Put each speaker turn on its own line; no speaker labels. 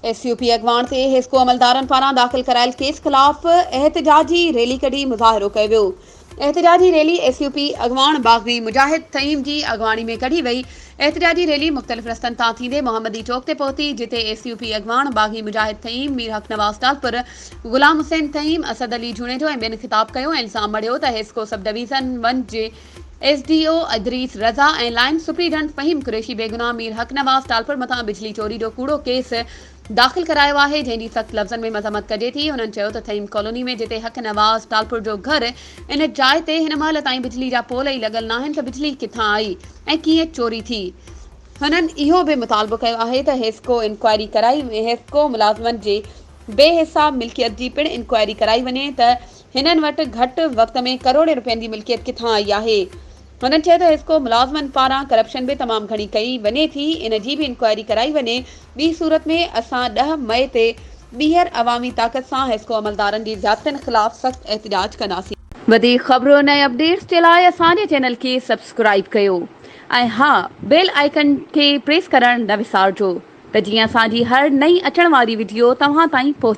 S U P اڳواڻ تي حيسڪو عملدارن پاران داخل ڪرايل ڪيس خلاف احتجاجي ريلي ڪڍي مظاهرو ڪيو ويو. احتجاجي ريلي ايس يو پي اڳواڻ باغي مجاهد ٿهيم جي اڳواڻي ۾ ڪڍي وئي. احتجاجي ريلي مختلف رستن تان ٿيندي محمدي چوڪ تي پهتي، جتي ايس يو پي اڳواڻ باغي مجاهد ٿهيم، مير حق نواز ٽالپر، غلام حسين ٿهيم، اسد علي جوڻيجو ۽ ٻين خطاب ڪيو ۽ الزام مڙهيو ته حيسڪو سب ڊويزن ون جي S D O Idrees Raza ۽ line superintendent Faheem Qureshi بيگناهه مير حق نواز ٽالپر مٿان بجلي چوري جو ڪوڙو ڪيس داخل ڪرايو آهي جنهن جي سخت لفظن ۾ مذمت ڪجي ٿي. هنن چيو ته ٿهيم ڪالوني ۾ جتي حق نواز ٽالپر جو گهر ان جاء تي هن مهل تائين بجلي جا پول ئي لڳل ناهن ته بجلي ڪٿان آئي ۽ ڪيئن چوري ٿي. هنن اهو به مطالبو ڪيو آهي ته حيسڪو انڪوائري ڪرائي حيسڪو ملازمن جي بي حساب ملڪيت جي پڻ انڪوائري ڪرائي وڃي ته هنن وٽ گهٽ وقت ۾ ڪروڙين روپين جي ملڪيت ڪٿان آئي آهي؟ هنن چيو ته حيسڪو ملازمن پاران ڪرپشن به تمام گهڻي ڪئي وڃي ٿي ان جي به انڪوائري ڪرائي وڃي ٻي صورت ۾ اسان ڏهه مئي تي ٻيهر عوامي طاقت سان حيسڪو عملدارن جي زيادتين خلاف سخت احتجاج ڪنداسين. وڌيڪ خبرن ۽ اپڊيٽس جي لاء اسان جي چينل کي سبسڪرائيب ڪيو ۽ ها بيل آئيڪن کي پريس ڪرڻ نه وسارجو ته جيئن اسان جي هر نئين اچڻ واري وڊيو توهان تائين پهچي.